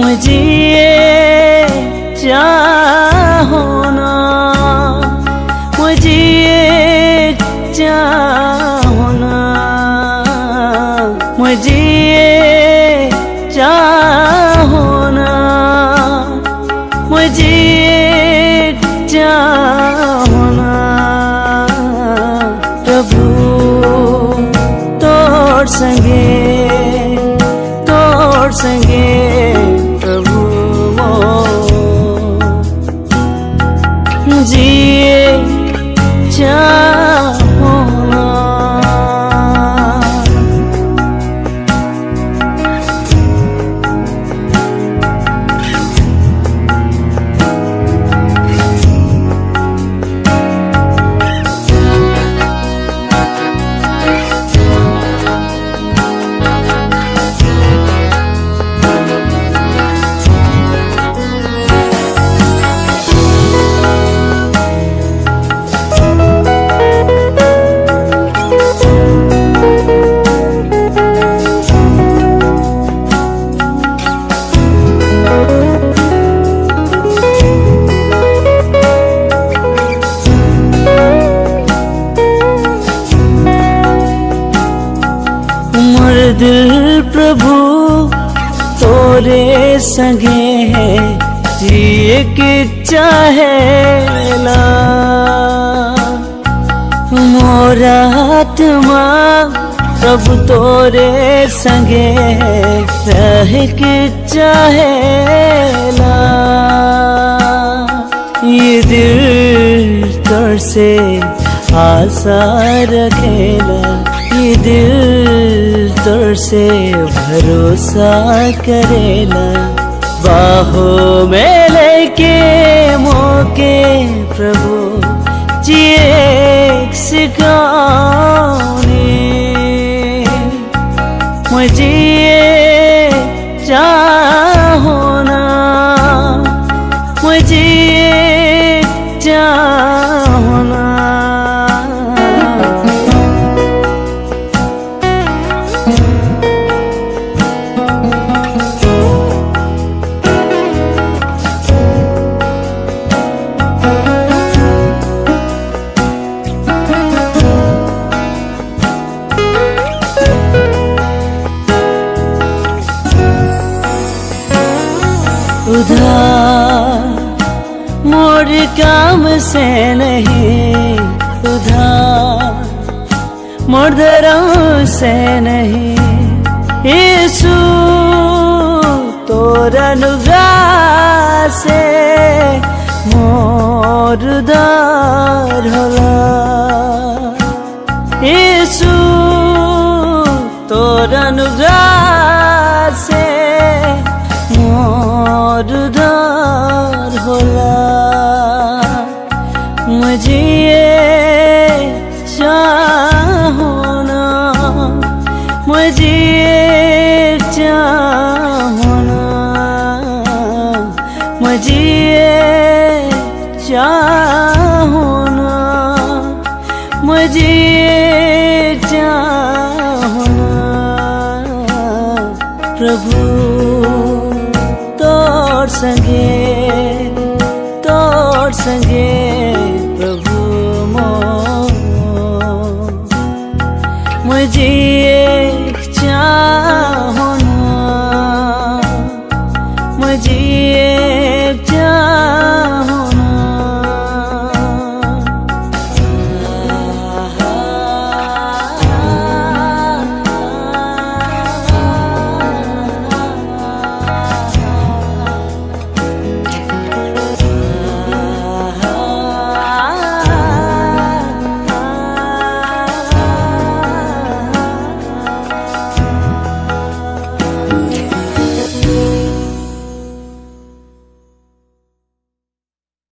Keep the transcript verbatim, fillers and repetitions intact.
ᱢᱟᱹᱡᱷᱤᱭᱮ ᱪᱟᱦᱚᱱᱟ, ᱢᱟᱹᱡᱷᱤᱭᱮ ᱪᱟᱦᱚᱱᱟ, ᱢᱟᱹᱡᱷᱤᱭᱮ ᱪᱟᱦᱚᱱᱟ, ᱢᱟᱹᱡᱷᱤᱭᱮ ᱪᱟᱦᱚᱱᱟ᱾ ᱯᱨᱚᱵᱷᱩ ᱛᱳᱨ ᱥᱚᱸᱜᱮ, ᱛᱳᱨ ᱥᱚᱸᱜᱮ ᱯᱨᱚᱵᱷᱩ ᱢᱚ ᱡᱤᱭᱮ ᱪᱟᱦᱚᱱᱟ᱾ मोर दिल प्रभु तोरे संगे है, जिए के चाहेला। मोर आत्मा प्रभु तोरे संगे रह के चाहेला। ये दिल तोर से आशा रखेला, ये दिल तोर से भरोसा करेला। बाहों में लेके मोके प्रभु जिए सिखाओ ने। मुझे चाहो ना, मुझे चाहो ना। उधार मोर काम से नहीं, उधार मोर धर्म से नहीं। यीशु, तोर अनुग्रह से मोर उद्धार होला। यीशु, तोर अनुग्रह से मोर उद्धार होला। मुझे चाहना, मुझे चाहना, मुझे चाहना, मुझे चाहना। प्रभु, तोर संगे, तोर संगे, प्रभु मोर। मुझे चाहना, मुझे